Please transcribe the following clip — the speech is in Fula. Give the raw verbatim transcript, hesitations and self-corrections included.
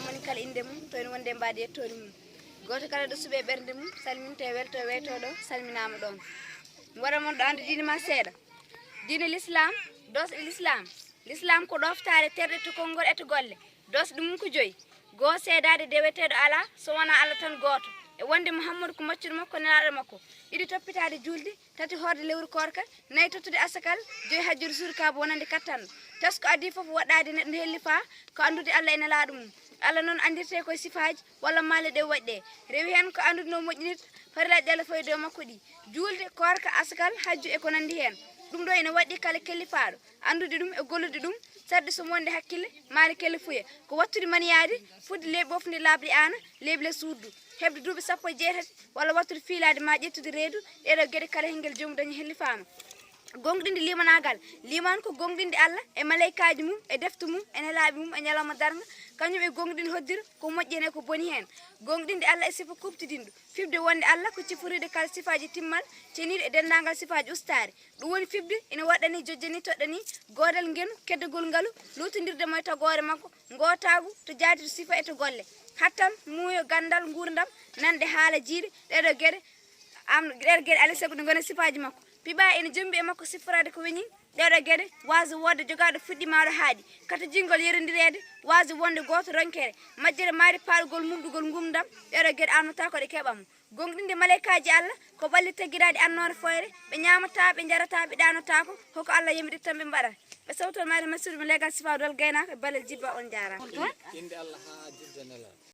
Moni kala innde mum, to ene wondi e mbaadi yettoode mum. Gooto kala ɗo suɓe ɓernde mum, salminte e welto e weyto ɗo, salminaama ɗoon. Mi waɗa mon ɗo anndu diine ma seeɗa. Diine l'islam, dos e l'islam. L'islam ko ɗoftaare terɗe to konngol e to golle. Dos ɗum ko joyi. Goo seedaade deweteeɗo alaa, so wonaa Allah tan gooto. E wonde Muhammadu ko maccuɗo makko, nelaaɗo makko. Ɗiɗi toppitaade juulde, tati hoorde lewru koorka, nayi tottude asakal, joyi hajjude suudu kaaba wonande kattanɗo. Tasko adii fof waɗɗaade neɗɗo nde hellifaa, ko anndude Allah e nelaaɗo mum. Allah noon anndirtee ko e sifaaji walla maale ɗe waɗi ɗe. Rewi heen ko anndude no moƴƴinirta farilaaji Allah fawi dow makko ɗi. Juulde, koorka, asakal, hajju e ko nanndi heen. Ɗum ɗo ene waɗɗi kala kellifaaɗo. Anndude ɗum e gollude ɗum, sarde so wonde hakkille, maani kellifuya. Ko wattude maniyaade, fudde leeɓi ɓofnde laaɓde aana, leeɓi le suuddu. Heɓde duuɓi sappo e jeetati walla wattude fiilaade ma ƴettude reedu, ɗeeɗo geɗe kala hingel joomum dañi hellifaama. Goongɗinde limanaagal. Liman ko goongɗinde Allah e maleykaaji mum, e defte mum, e nelaaɓe mum, e ñalawma darnga, kañum e goongɗinde hoddira ko moƴƴi heen e ko boni heen. Goongɗinde Allah e sifa kuuɓtidinɗo. Fiɓde wonde Allah ko ciforiiɗo kala sifaaji timmal, ceniiɗo e denndaangal sifaaji ustaari. Ɗum woni fiɓde ina waɗɗani, jojjani, toɗɗani, goodal ngenu, keddagol ngalu, luutondirde mo e tagoore makko, ngootaagu to jaati, to sifa e to golle. Hattan, muuyo, ganndal, nguurndam, nande haala jiiɗe, ɗeeɗo geɗe, am, ɗeeɗo geɗe alaa e sago ɗe ngona sifaaji makko. Piɓaa ina jombi e makko siftoraade ko weñi, ɗeeɗo geɗe, waaso wonde jogaaɗo fuɗɗi maaɗo haaɗi. Kata jingol yerondireede, waaso wonde gooto ronkere, majjere maari paaɗugol mumɗugol ngumdam, ɗeeɗo geɗe amnotaako ɗe keɓa mo. Goongɗinde maleykaaji Allah ko ɓalli taggiraaɗi annoore fooyre, ɓe ñaamataa, ɓe njarataa, ɓe ɗaanotaako, hoko Allah yamirittan ɓe mbaɗata. Ɓe sawto maari masiiɗo mo leegal sifaa dol gaynaako e balel jibba, on njaaraama. Inde Allah haa jidda nelal.